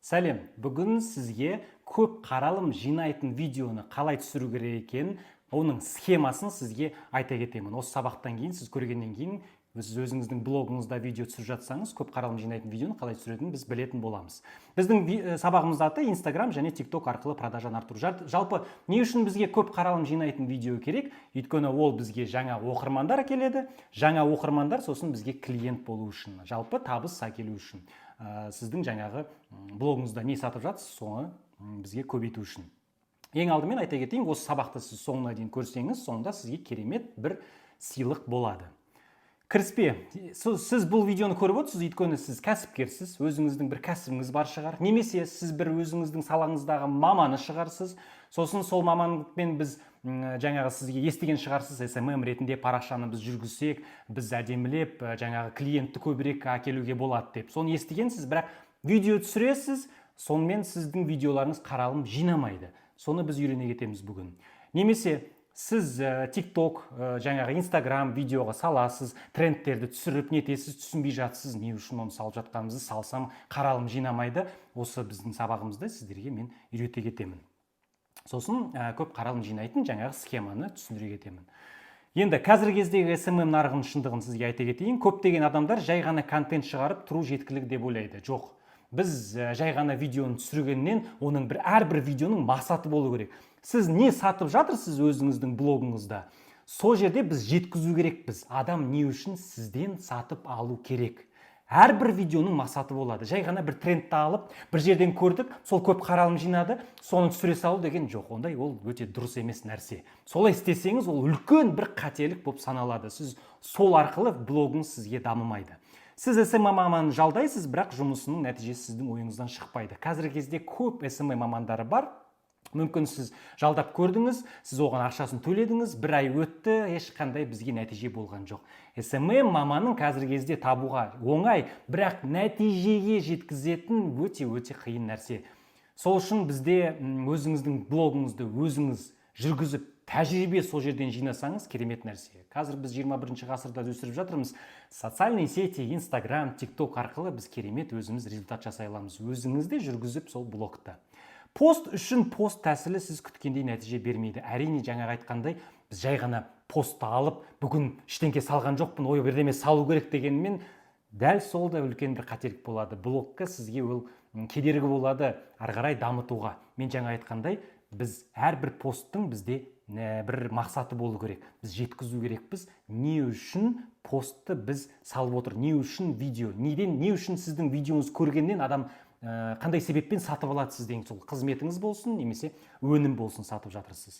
Сәлем! Бүгін сізге көп қаралым жинайтын видеоны қалай түсіру керек екенін, оның схемасын сізге айта кетемін. Осы сабақтан кейін, сіз көргеннен кейін, сіз өзіңіздің блогыңызда видео түсіріп жатсаңыз, көп қаралым жинайтын видеоны қалай түсіретінін біз білетін боламыз. Біздің сабағымыздың аты «Инстаграм және ТикТок арқылы продажаны арттыру». Жалпы не үшін бізге көп қаралым жинайтын видео керек? Өйткені ол бізге жаңа оқырмандар әкеледі, жаңа оқырмандар сосын бізге клиент болу үшін, жалпы табыс әкелу үшін, сіздің жаңағы блогыңызда не сатып жатсыз, соны бізге көбейту үшін. Ең алдымен айта кетейін, осы сабақты сіз соңына дейін көрсеңіз, соңында сізге керемет бір сыйлық болады. Кіріспе. Сіз бұл видеоны көріп отырсыз, өйткені сіз кәсіпкерсіз, өзіңіздің бір кәсібіңіз бар шығар немесе сіз бір өзіңіздің салаңыздағы маманы шығарсыз. Сосын сол мамандықпен біз жаңағы сізге естіген шығарсыз, СММ ретінде парақшаны біз жүргізсек, біз әдемілеп жаңағы клиентті көбірек әкелуге болады деп, соны естігенсіз. Бірақ видео түсіресіз, сонымен сіздің видеоларыңыз қаралым жинамайды. Соны біз үйрене кетеміз бүгін. Немесе сіз ТикТок, жаңағы Инстаграм видеоға саласыз, трендтерді түсіріп нетесіз, түсінбей жатсыз, не үшін оны салып жатқанымызды, салсам, қаралым жинамайды. Осы біздің сабағымызда сіздерге мен үйрете кетемін. Сосын көп қаралым жинайтын жаңағы схеманы түсіндіре кетемін. Енді қазіргі кездегі СММ нарығының шындығын сізге айта кетейін. Көптеген адамдар жай ғана контент шығарып тұру жеткілікті деп ойлайды. Жоқ, біз жай ғана видеоны түсіргеннен, оның бір әрбір видеоның мақсаты болу керек. Сіз не сатып жатырсыз өзіңіздің блогыңызда, сол жерде біз жеткізу керекпіз, адам не үшін сізден сатып алу керек. Әрбір видеоның мақсаты болады. Жай ғана бір трендті алып, бір жерден көрдік, сол көп қаралым жинады, соны түсіре салу деген жоқ, ондай ол өте дұрыс емес нәрсе. Солай істесеңіз, ол үлкен бір қателік болып саналады. Сіз сол арқылы блогыңыз сізге дамымайды. Сіз СММ маманын жалдайсыз, бірақ жұмысының нәтижесі сіздің ойыңыздан шықпайды. Қазіргі кезде көп СММ мамандары бар. Мүмкін, сіз жалдап көрдіңіз, сіз оған ақшасын төледіңіз, бір ай өтті, ешқандай бізге нәтиже болған жоқ. СММ маманын қазіргі кезде табуға оңай, бірақ нәтижеге жеткізетін өте өте қиын нәрсе. Сол үшін бізде өзіңіздің блогыңызды өзіңіз жүргізіп, тәжірибе сол жерден жинасаңыз, керемет нәрсе. Қазір біз 21 ғасырда өсіріп жатырмыз. Социальные сети, Инстаграм, ТикТок арқылы біз керемет өзіміз результат жасай аламыз, өзіңіз де жүргізіп сол блогты. Пост үшін пост тәсілі сіз күткендей нәтиже бермейді. Әрине, жаңағы айтқандай, біз жай ғана постты алып, бүгін ештеңке салған жоқпын, ой, бірдеме салу керек дегенмен, дәл сол да үлкен бір қателік болады. Блогқа сізге ол кедергі болады ары қарай дамытуға. Мен жаңа айтқандай, біз әрбір посттың бізде бір мақсаты болу керек. Біз жеткізу керекпіз, не үшін постты біз салып отыр, не үшін видео, неден, не үшін сіздің видеоңызды көргеннен адам қандай себеппен сатып алады сізден, сол қызметіңіз болсын немесе өнім болсын сатып жатырсыз.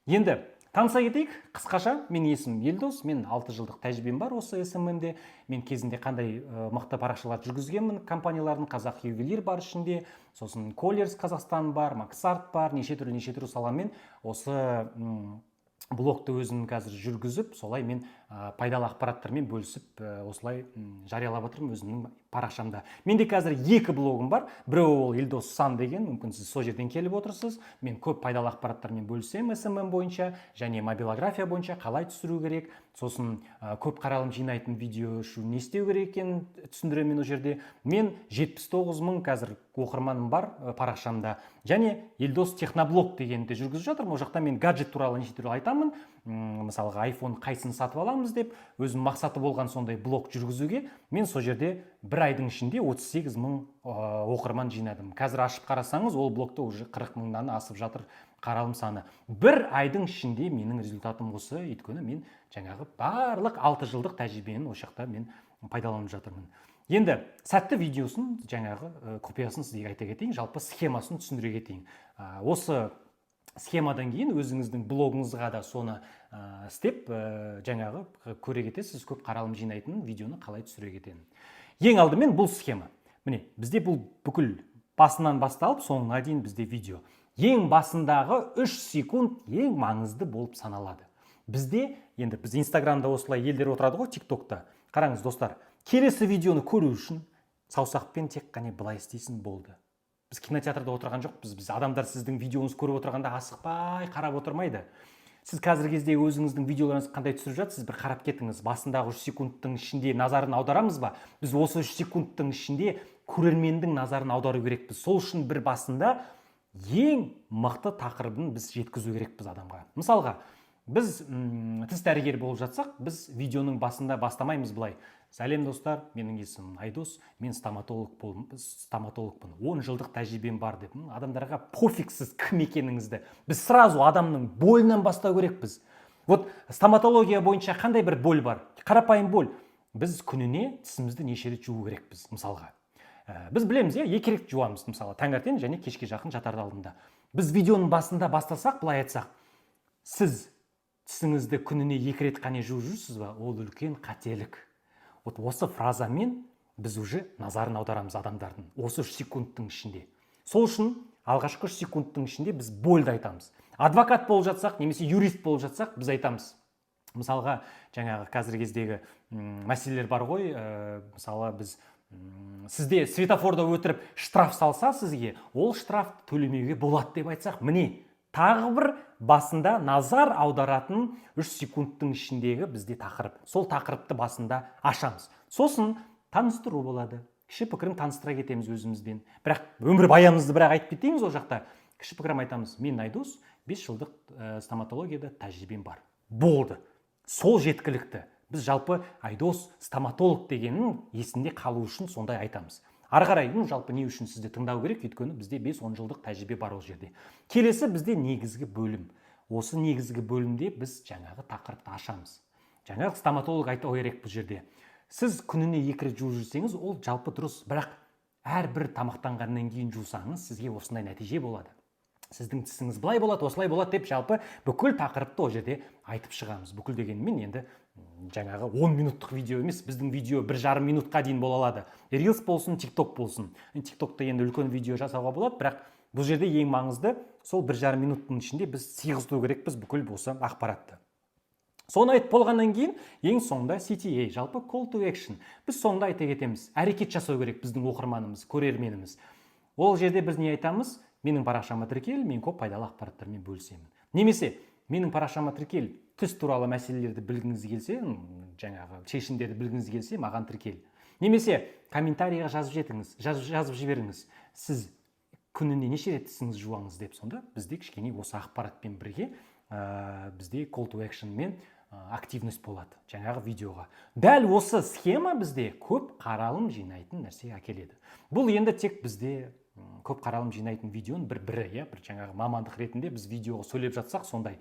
Енді таныса кетейік қысқаша. Менің есімім Елдос, мен 6 жылдық тәжірибем бар осы СММде. Мен кезінде қандай мықты парақшалар жүргізгенмін компаниялардың: «Қазақ ювелир» бар ішінде, сосын «Коллерс Қазақстан» бар, «Максарт» бар, неше түрлі, неше түрлі саламен осы блогты өзім қазір жүргізіп, солай мен пайдалы ақпараттармен бөлісіп, осылай жариялап отырмын өзімнің парақшамда. Менде қазір екі блогым бар. Біреуі ол «Елдос Сан» деген, мүмкін, сіз сол жерден келіп отырсыз. Мен көп пайдалы ақпараттармен бөлісемін СММ бойынша және мобилография бойынша, қалай түсіру керек, сосын көп қаралым жинайтын видео үшін не істеу керек екенін түсіндіремін мен ол жерде. Мен 79 мың қазір оқырманым бар парақшамда. Және «Елдос Техноблог» дегенді жүргізіп жатырмын. Ол жақта мен гаджет туралы неше түрлі айтамын. Мысалға, айфон қайсысын сатып аламыз деп, өзім мақсаты болған сондай блог жүргізуге. Мен сол жерде бір айдың ішінде 38 мың оқырман жинадым. Қазір ашып қарасаңыз, ол блогта уже 40 мыңнан асып жатыр қаралым саны. Бір айдың ішінде менің результатым осы, өйткені мен жаңағы барлық 6 жылдық тәжірибені осы жақта мен пайдаланып жатырмын. Енді сәтті видеосын, жаңағы құпиясын сізге айта кетейін, жалпы схемасын түсіндіре кетейін. Осы схемадан кейін өзіңіздің блогыңызға да соны істеп, жаңағы көре кетесіз, көп қаралым жинайтын видеоны қалай түсіре кететінін. Ең алдымен бұл схема, міне, бізде бұл бүкіл басынан басталып соңына дейін бізде видео. Ең басындағы 3 секунд ең маңызды болып саналады бізде. Енді біз Инстаграмда осылай елдер отырады ғой, ТикТокта. Қараңыз, достар, келесі видеоны көру үшін саусақпен тек қана былай істейсің, болды. Біз кинотеатрда отырған жоқпыз. Біз адамдар сіздің видеоңызды көріп отырғанда асықпай қарап отырмайды. Сіз қазіргі кезде өзіңіздің видеоларыңызды қандай түсіріп жатырсыз, бір қарап кетіңіз. Басындағы 3 секундтың ішінде назарын аударамыз ба біз? Осы 3 секундтың ішінде Көрермендің назарын аудару керекпіз. Сол үшін бір басында ең мықты тақырыбын біз жеткізу керекпіз адамға. Мысалға, біз тіс дәрігері болып жатсақ, біз видеоның басында бастамаймыз былай: «Сәлем, достар, менің есімім Айдос, мен стоматологпын, 10 жылдық тәжірибем бар», — деп. Адамдарға пофиг сіз кім екеніңізді. Біз сразу адамның болінен бастау керекпіз. Вот стоматология бойынша қандай бір боль бар? Қарапайым боль: біз күніне тісімізді неше рет жуу керекпіз? Мысалға, біз білеміз, иә, екі рет жуамыз, мысалы, таңертең және кешке жақын, жатардың алдында. Біз видеоның басында бастасақ, былай айтсақ: «Сіз тісіңізді күніне екі рет қане жуып жүрсіз ба? Ол үлкен қателік». Вот осы фразамен біз уже назарын аударамыз адамдардың осы 3 секундтың ішінде. Сол үшін алғашқы 3 секундтың ішінде біз больді айтамыз. Адвокат болып жатсақ немесе юрист болып жатсақ, біз айтамыз, мысалға, жаңағы қазіргі кездегі мәселелер бар ғой, мысалы, біз сізде светофорда өтіріп штраф салса сізге, ол штраф төлемеуге болады деп айтсақ, міне, тағы бір басында назар аударатын 3 секундтың ішіндегі бізде тақырып. Сол тақырыпты басында ашамыз. Сосын таныстыру болады, кіші пікірін таныстыра кетеміз өзімізбен, бірақ өмірбаянымызды бірақ айтып кетпейміз. Ол жақта кіші пікірім айтамыз: «Мен Айдос, 5 жылдық стоматологияда тәжірибем бар». Болды, сол жеткілікті. Біз жалпы Айдос стоматолог дегеннің есінде қалу үшін сондай айтамыз. Ары қарай, ну, жалпы не үшін сізді тыңдау керек? Өйткені бізде 5-10 жылдық тәжірибе бар ол жерде. Келесі бізде негізгі бөлім. Осы негізгі бөлімде біз жаңағы тақырыпты ашамыз. Жаңағы стоматолог айту керек бұл жерде: «Сіз күніне екі рет жуып жүрсеңіз, ол жалпы дұрыс, бірақ әрбір тамақтанғаннан кейін жусаңыз, сізге осындай нәтиже болады, сіздің тісіңіз былай болады, осылай болады», — деп жалпы бүкіл тақырыпты ол жерде айтып шығамыз. Бүкіл дегенмен енді жаңағы 10 минуттық видео емес, біздің видео 1,5 минутқа дейін бола алады, рилс болсын, тикток болсын. Тиктокта енді үлкен видео жасауға болады, бірақ бұл жерде ең маңызды сол 1,5 минуттың ішінде біз сыйғызу керекпіз бүкіл осы ақпаратты. Соны айтып болғаннан кейін ең соңында CTA, жалпы call to action. Біз соңында айта кетеміз, әрекет жасау керек біздің оқырманымыз, көрерменіміз. Ол жерде біз не айтамыз? «Менің парақшама тіркел, мен көп пайдалы ақпараттармен бөлісемін» немесе «Менің парақшама тіркел, түс туралы мәселелерді білгіңіз келсе, жаңағы шешімдерді білгіңіз келсе, маған тіркел» немесе «Комментарийға жазып жетіңіз, жазып жіберіңіз, сіз күніне неше рет тісіңізді жуаңыз» деп. Сонда бізде кішкене осы ақпаратпен бірге бізде call to action мен активность болады жаңағы видеоға. Дәл осы схема бізде көп қаралым жинайтын нәрсе әкеледі. Бұл енді тек бізде көп қаралым жинайтын видеоның бір бірі, иә, бір жаңағы мамандық ретінде біз видеоға сөйлеп жатсақ, сондай.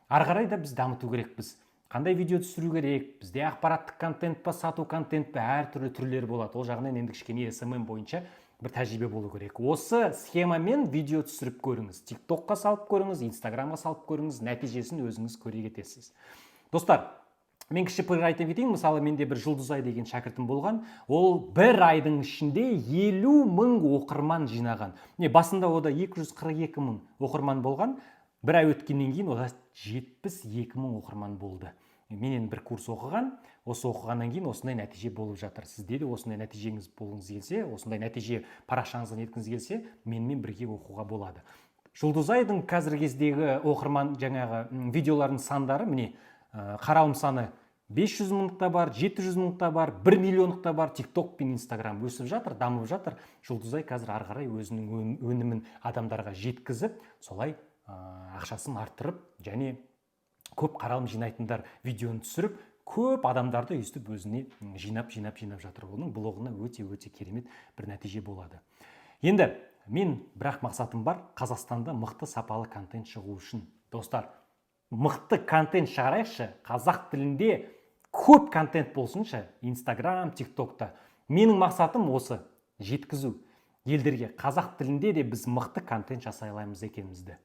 Ары қарай да біз дамыту керекпіз. Қандай видео түсіру керек бізде? Ақпараттық контент па, сату контент па? Әртүрлі түрлері болады. Ол жағынан енді кішкене SMM бойынша бір тәжірибе болу керек. Осы схемамен видео түсіріп көріңіз, тиктокқа салып көріңіз, инстаграмға салып көріңіз, нәтижесін өзіңіз көре кетесіз. Достар, мен кіші пікір айта кетейін. Мысалы, менде бір Жұлдызай деген шәкіртім болған. Ол бір айдың ішінде 50 мың оқырман жинаған. Не, басында ода 242 мың оқырман болған, бір ай өткеннен кейін ода 72 мың оқырман болды. Менен бір курс оқыған. Осы оқығаннан кейін осындай нәтиже болып жатыр. Сізде де осындай нәтижеңіз болғыңыз келсе, осындай нәтиже парақшаңызға неткіңіз келсе, менімен бірге оқуға болады. Жұлдызайдың қазіргі кездегі оқырман жаңағы видеолардың сандары, міне, қаралым саны 500 мыңдық та бар, 700 мыңдық та бар, 1 миллиондық та бар. Тикток пен Инстаграм өсіп жатыр, дамып жатыр. Жұлдызай қазір ары қарай өзінің өнімін адамдарға жеткізіп, солай ақшасын арттырып және көп қаралым жинайтындар видеоны түсіріп, көп адамдарды өйстіп өзіне жинап, жинап, жинап жатыр. Оның блогына өте өте керемет бір нәтиже болады. Енді мен бірақ мақсатым бар: Қазақстанда мықты, сапалы контент шығу үшін. Достар, мықты контент шығарайықшы, қазақ тілінде көп контент болсыншы Инстаграм, тиктокта. Менің мақсатым осы жеткізу елдерге, қазақ тілінде де біз мықты контент жасай аламыз екенімізді.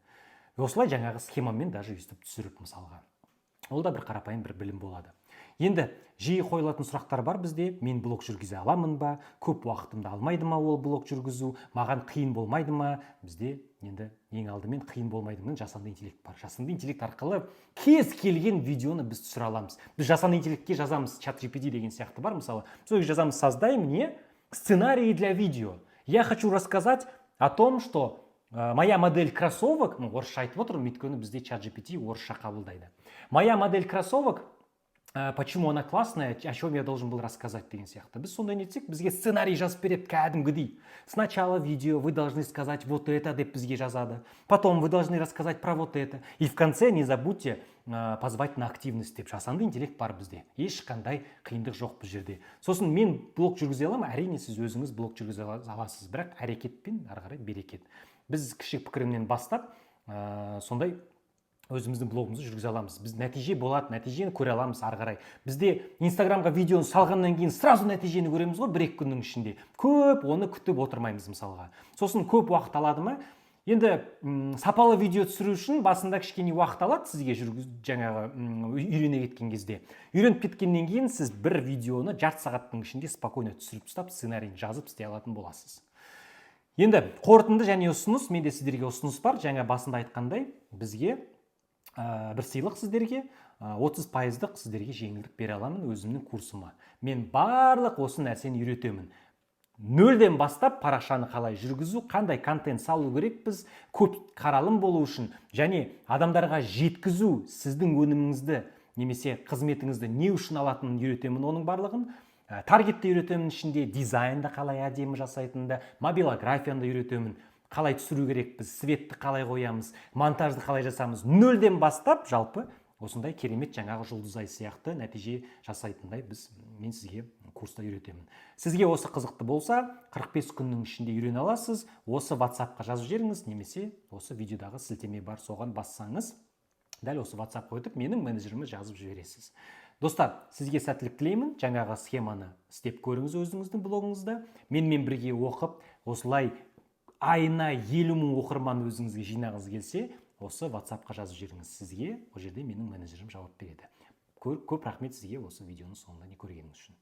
Осылай жаңағы схемамен даже өйстіп түсіріп, мысалға, ол да бір қарапайым бір білім болады. Енді жиі қойылатын сұрақтар бар бізде: мен блог жүргізе аламын ба? Көп уақытымды алмайды ма ол блог жүргізу? Маған қиын болмайды ма? Бізде енді ең алдымен қиын болмайды. Міне, жасанды интеллект бар. Жасанды интеллект арқылы кез келген видеоны біз түсіре аламыз. Біз жасанды интеллектке жазамыз, чат GPT деген сияқты бар, мысалы, сол жерге жазамыз: «Создай мне сценарий для видео, я хочу рассказать о том, что моя модель кроссовок», ну, орысша айтып отырмын, өйткені бізде чат GPT орысша қабылдайды, «моя модель кроссовок Почему она классная, о чем я должен был рассказать» деген сияқты. Біз сондай нетсек, бізге сценарий жазып береді кәдімгідей. «Сначала видео вы должны сказать вот это» деп бізге жазады, «потом вы должны рассказать про вот это, и в конце не забудьте позвать на активность» деп. Жасанды интеллект бар бізде, ешқандай қиындық жоқ бұл жерде. Сосын мен блог жүргізе аламын? Әрине, сіз өзіңіз блог жүргізе аласыз, бірақ әрекетпен ары қарай берекет. Біз кіші пікірімнен бастап сондай өзіміздің блогымызды жүргізе аламыз. Біз нәтиже болады, нәтижені көре аламыз ары қарай. Бізде Инстаграмға видеоны салғаннан кейін сразу нәтижені көреміз ғой 1-2 күннің ішінде, көп оны күтіп отырмаймыз мысалға. Сосын көп уақыт алады ма? Енді сапалы видео түсіру үшін басында кішкене уақыт алады сізге жүргіз, жаңағы үйрене кеткен кезде. Үйреніп кеткеннен кейін сіз бір видеоны жарты сағаттың ішінде спокойно түсіріп тастап, сценарийін жазып істей алатын боласыз. Енді қорытынды және ұсыныс. Менде сіздерге ұсыныс бар. Жаңа басында айтқандай, бізге бір сыйлық сіздерге, 30 пайыздық сіздерге жеңілдік бере аламын өзімнің курсыма. Мен барлық осы нәрсені үйретемін нөлден бастап: парақшаны қалай жүргізу, қандай контент салу керекпіз көп қаралым болу үшін және адамдарға жеткізу, сіздің өніміңізді немесе қызметіңізді не үшін алатынын үйретемін оның барлығын. Таргетті үйретемін, ішінде дизайнды қалай әдемі жасайтынды, мобилографияны да үйретемін, қалай түсіру керекпіз, светті қалай қоямыз, монтажды қалай жасамыз, нөлден бастап. Жалпы осындай керемет, жаңағы Жұлдызай сияқты нәтиже жасайтындай мен сізге курста үйретемін. Сізге осы қызықты болса, 45 күннің ішінде үйрене аласыз. Осы WhatsAppқа жазып жіберіңіз немесе осы видеодағы сілтеме бар, соған бассаңыз, дәл осы WhatsAppқа өтіп, менің менеджеріме жазып жібересіз. Достар, сізге сәттілік тілеймін. Жаңағы схеманы істеп көріңіз өзіңіздің блогыңызда. Менімен бірге оқып, осылай айына 50 000 оқырман өзіңізге жинағыңыз келсе, осы WhatsAppқа жазып жіберіңіз. Сізге ол жерде менің менеджерім жауап береді. Көп рахмет сізге осы видеоны соңына дейін көргеніңіз үшін.